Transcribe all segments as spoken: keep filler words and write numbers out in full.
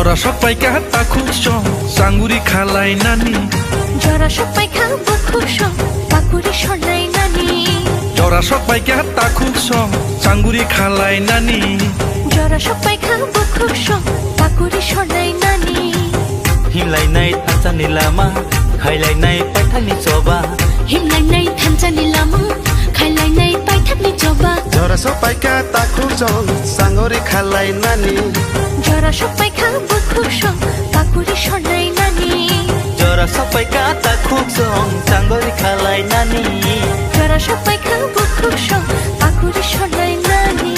Jora sok paikha takhuk song changuri khalai nani. Jora sok paikha bukhuk song pakuri sonai nani. Jora sok paikha takhuk song changuri khalai nani. Jora sok paikha bukhuk song pakuri sonai nani. Himlainai thansa ni lama, khailainai paithak ni choba. Himlainai thansa ni lama, khailainai paithak ni choba. Jora sok paikha takhuk song changuri khalai nani. Jora sok paikha bukhuk song pakuri sonai nani. Jora sok paikha takhuk song changuri khalai nani. Jora sok paikha bukhuk song pakuri sonai nani.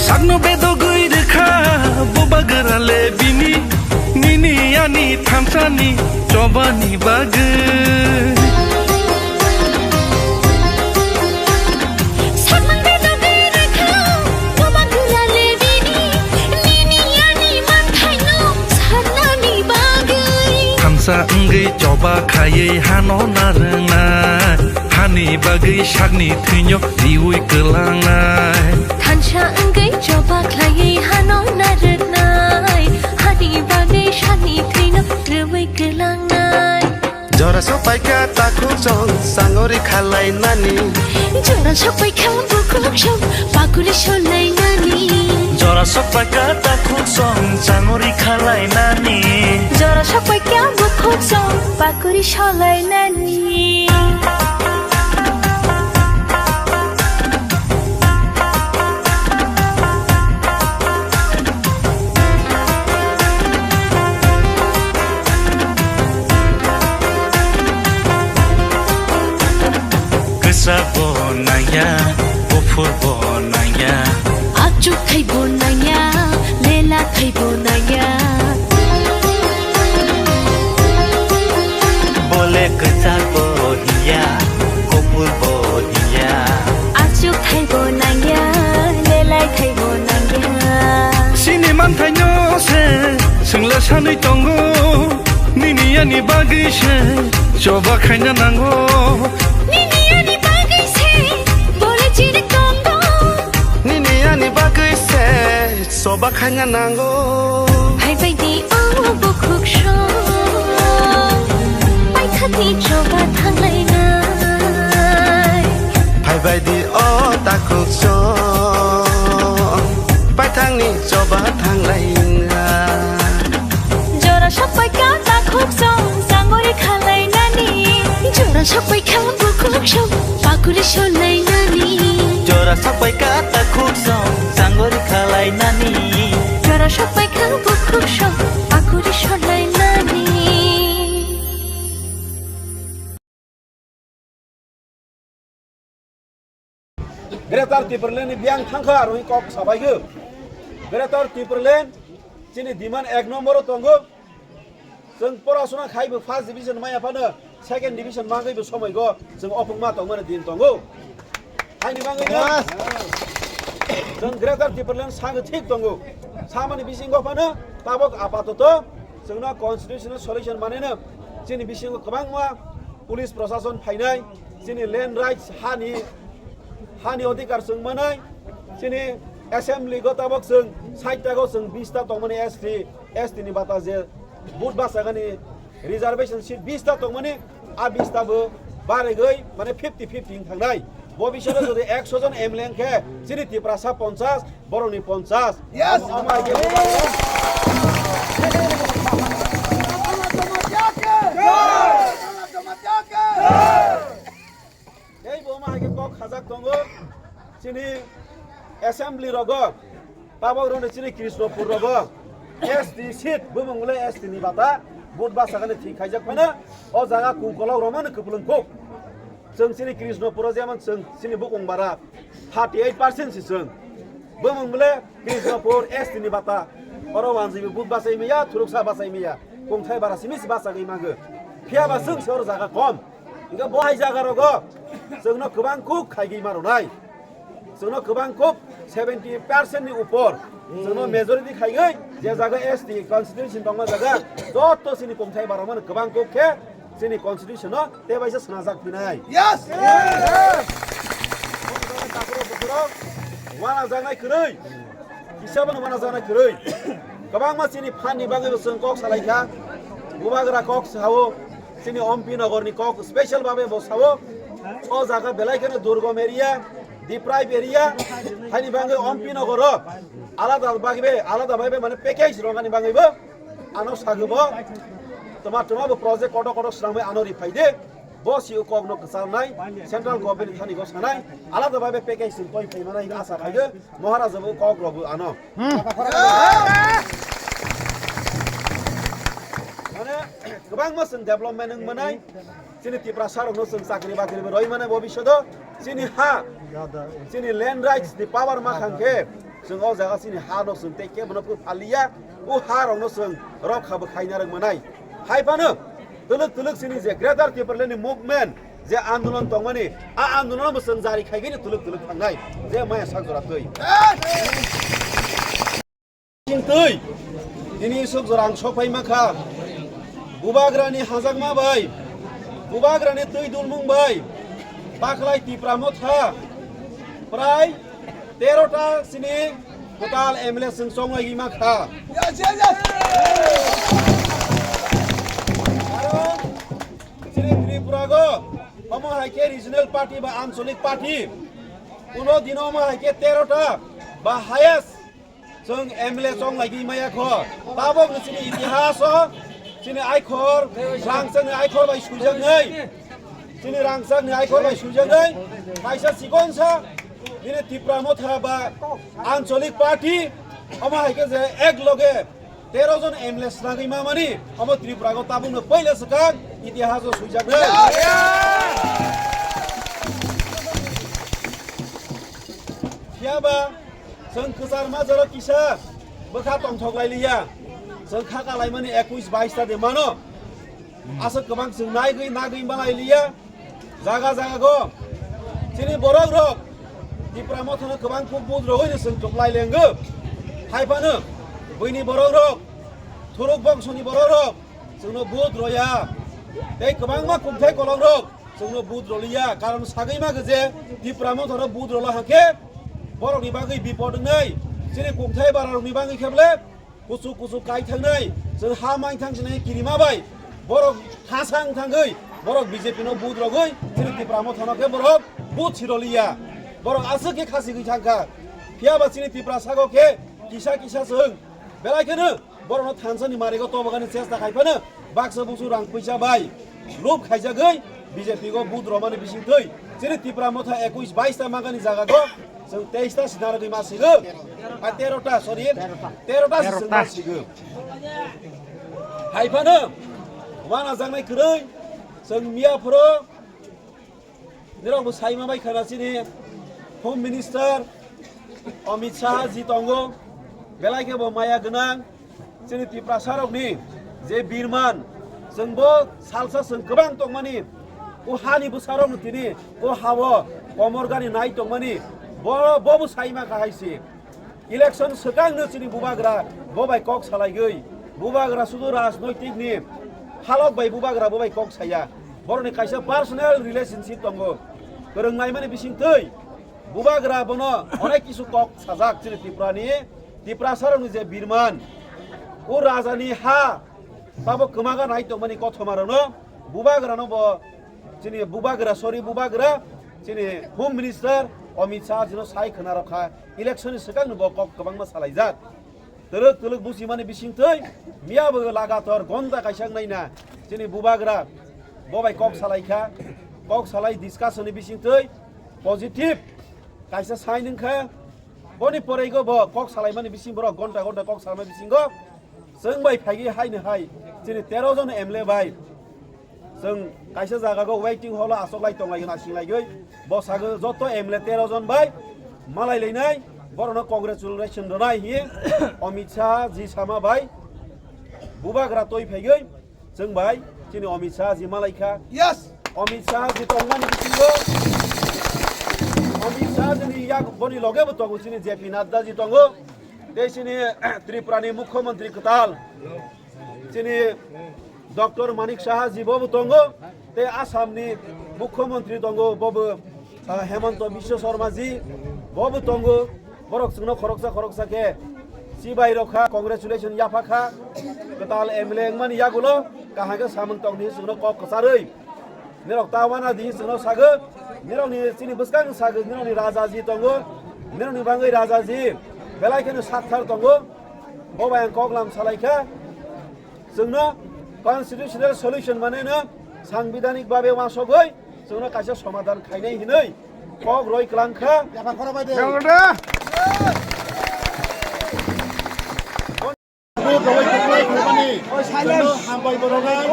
Sakno bedogwi rwkha bo bagra le bini, nini ani thansani chobani bagwi. Sakno bedogwi rwkha bo bagra le bini, nini ani manthaino sanani bagwi. Thansa wngwi choba khaiwi hano narwngnai, hani bagwi sakni thwino riwi kwlangnai. Thansa wngwi choba khlaiwi hano narwknai, hani bagwi sakni thwino rwwi kwlangnai. Jora sok paikha takhuk song changuri khalai nani. Jora sok paikha bukhuk song pakuri sonai nani. Jora sok paikha takhuk song changuri khalai nani. Jora sok paikha bukhuk song pakuri sonai nani. Kwchak bo nangya, buphur bo nangya. Achuk thai bo nangya, lela thai bo nangya. Bole kwchak bo hiya, kuphur bo hiya. Achuk thai bo nangya, lelai thai bo nangya. Chini manthaino se swngla sanwi tongo, nini ani bagwi se choba khaina nango. Nini ani bagwi se bole chini tongo. Nini ani bagwi se choba khaina nango. Phaibai di o bukhuk song, paithakni choba thanglainai. Phaibai di o takhuk song, paithakni choba thanglainai. Jora sok paikha takhuk song, changuri khalai nani. Jora sok paikha bukhuk song, pakuri sonai nani. Jora sok paikha takhuk song, changuri khalai nani. Jora sok paikha bukhuk song, pakuri sonai nani. Greater Tipraland ni biyang thangkha aro kok sabai go. Greater Tipraland chini demand ek number o tongo. Chwng porasona khai bo first division maya phano second division mangwi bo somoi go chwng opung ma tongmani din tongo. Haini mangwi no chwng Greater Tipraland sango thik tongo. Samani bisingo phano tabok apatoto chwngno constitutional solution maneno chini bisingo kwbangma police prosason phainai. Chini land rights hani, hani odhikar chwng manai, chini assembly go tabok chwng sait ta go chwng bis ta tongmani S T, S T ni bata je vote bachagani reservation seat bis ta tongmani, a bis ta bo baregwi mane fifty fifty wng thangnai. Bo bisoro jodi ekso jon M L A wng khe chini Tiprasa ponchas, borokni ponchas. Yes. Omo hai khe tei bo omo hai khe kok khajak tongo chini assembly rogo. Tabok rwno chini Krishnapur rogo S T seat bumung le S T ni bata vote bachagani thik khaijak phano o jaga kungkolok romano kwplwng kuk. Chwng chini Krishnapuro jemon chwng chini bukung bara thirty eight percent si chwng. Bumung bole Krishnapur S T ni bata. Oro wanjibi but bachai maya, thuruksa bachai maya. Kungthai bara simi si bachagwi mago. Phiya ba chwng se oro jaga kom. Hingke bo hai jaga rogo chwngno kwbang kuk khaigwi maronai. Chwngno kwbang kuk seventy percent ni upor chwngno majority khaigwi je jaga S T constitution tongma jaga joto chini kongthai baromano kwbang kuk khe chini constitution no tebaisa swnajak phinai. Yes! Yes! Wana janai kwrwi. Kisa bono mana jana kwrwi. Kwbangma chini phan ni bagwi bo chwng kok salai kha. Bubagra kok sao, chini Ompi Nogor ni kok special babe bo sao. O jaga belai kheno durgom area, deprive area, haini bagwi Ompi Nogor o alada bagwi be, alada bagwi be mane package rongani bagwi bo ano sagwi bo. Toma toma bo project koto koto swnamwi ano ri phai de. Bo si o kok no kwchalnai, central government ni thani go sanai, alada bagwi be package chwng koi phai manai asa phai de. Maharaja bo kok rok bo ano. Mane kwbangma chwng development wng manai, chini Tiprasa rokno chwng chakri bakri bo roi manai bobishodo, chini ha, chini land rights ni power ma khang khe, chwng o jaga chini ha no chwng tei kebo no phu phaliya, o ha rokno chwng rok kha bo khaina rwk manai. Hai phano twlwk twlwk chini je Greater Tipraland ni movement, je andolon tongmani, a andolon bo chwng jari khaigwi twlwk twlwk thangnai, je maya sak jora twi. Twi, tini isuk jora ang sok phai mankha. Bubagrani hajakma bai, Bubagrani twi dulmung bai, baklai Tipra Motha, prai tero ta chini kwtal M L A chwng chonglaiwi mankha. Yes, yes, yes. Aro chini Tripura go omo hai khe regional party ba anchalik party, kuno dino omo hai khe tero ta ba highest chwng M L A chonglaiwi maya kho. Tabok ni chini itihas o chini aikhor, rangchak ni aikhor bai suijaknai. Chini rangchak ni aikhor bai suijaknai. Kaisa chikon sa nini Tipra Motha ba anchalik party omo hai khe je ek loge tero jon M L A swnagwi mamani omo Tripura go tabuk no poila swkang itihas o suijaknai. Phiya ba chwng kwchar majaro kisa bwkha tongthok lai liya. Chwng kha kalaimani ekush bais ta de mano. Aswk kwbang chwng naigwi nagwi malai liya. Jaga jaga go chini borok rok Tipra Mothano kwbang kuk but rogwi no chwng kwplai lengo. Hai phano buini borok rok, Thuruk bongsoni borok rok chwngno but roya. Tei kwbangma kukthai kolong rok chwngno but roliya, karon sagwi ma khe je Tipra Mothano but rolo hakhe borokni bagwi bipod wngnai. Chini kukthai bararokni bagwi khe bole kuchuk kuchuk kai thangnai, chwng ha mai thang sinai kirima bai borok khasang thangwi borok B J P no but rogwi chini Tipra Mothano khe borok but siroliya. Borok aswk khe khasigwi thangkha. Phiya ba chini Tipra sago khe kisa kisa chwng belai kheno borokno thansa ni marigo tobogani chesta khai phano baksa busu rang puisa bai lub khaijagwi B J P go but romani bisingtwi chini Tipra Motha ekush bais ta mangani jaga go chwng teis ta sina rwgwi ma sigo. A tero ta, sorry, tero ta si chwng ma sigo. Hai phano wana jangnai kwrwi chwng miya phoro Nirok bo saima bai khana chini Home Minister Amit Shah ji tongo, belai khe bo maya gwnang chini Tiprasa rokni je birman, chwng bo salsa chwng kwbang tongmani, o hani bwsarokno tini o hao komor gani nai tongmani, bo bo bo saima kha hai se. Election swkangno chini bubagra bo bai kok salaigwi, bubagra sudu rajnoitikni halok bai bubagra bo bai kok saya. Borokni kaisa personal relationship tongo. Kwrwng naimani bisingtwi bubagra bono onek kisu kok sajak chini Tripurani, Tiprasarokni je birman, o rajani ha, tabo kwmaga nai tongmani kothomarokno bubagrano bo chini bubagra, sorry, bubagra, chini Home Minister Amit Shah jino sai khwna rokha, election ni swkang no bo kok kwbangma salaijak. Twlwk twlwk busimani bisingtwi miya bo lagator gonta kaisa wngnaina chini bubagra bo bai kok salaikha, kok salai discussion ni bisingtwi positive kaisa sign wngkha. Boni porego bo kok salaimani bising borok gonta gonta kok salaimani bisingo chwng bai phaigwi haino hai chini tero jon M L A bai chwng kaisa jaga go waiting hall o achoklai tonglaigwi nasinglaiwi bwsagwi joto M L A tero jon bai malai lainai borokno congratulation rwnai hiye Amit Shah ji sama bai bubagra twi phaigwi chwng bai chini Amit Shah ji malaikha. Yes. Amit Shah ji tongmani bisingo Amit Shah jini Yak boni loge bo tongo chini J P Nadda ji tongo. Tei chini Tripura ni Mukhyamantri kwtal chini Doctor Manik Saha ji bo bo tongo. Tei Assam ni Mukhyamantri tongo, bo bo, ah, Hemanta Biswa Sarma ji bo bo tongo. Borok chwngno khoroksa khoroksa khe chibai rokha, congratulation yapha kha. Kwtal M L A wngmani yagulo kaham khe samung tong di chwngno kok kwcharwi. Nirok ta wana di chwngno sagwi, nirokni chini bwskang sagwi, nirokni rajaji tongo, nirokni bangwi rajaji belai kheno sakthar tongo. Bo bai ang kok lam salai kha, chwngno constitutional solution maneno, sangbidhanik babe wasogwi chwngno kaisa somadhan khainai hinwi kok roi kwlang kha.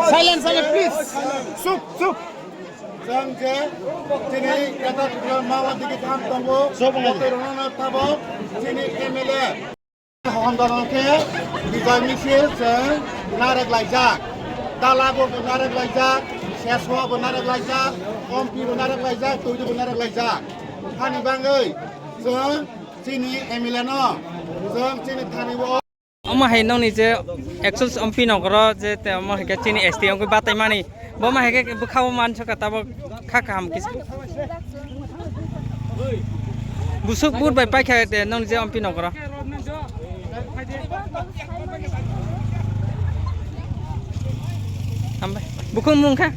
Silence, silence, please. Chup, chup. Jang je, tini kata tukla mawa digi tham tongo. Chup, ngai. Kotor rona tabo, tini M L A. Honda nangke, bijak misil jeng narek laijak. Dala bo narek laijak, seswa bo narek laijak, ompi bo narek laijak, tuidi bo narek laijak. Hani bangwi, jeng chini M L A no, jeng chini thani bo. Omo hai nokni je actual ompi nokro je te omo hai khe chini S T wngwi batai mani. Bo ma hai khe bwkhao mansa ka tabo kha kaham kisa. Busuk but bai paikha te nokni je ompi nokro. Hambai. Bukhung mung kha.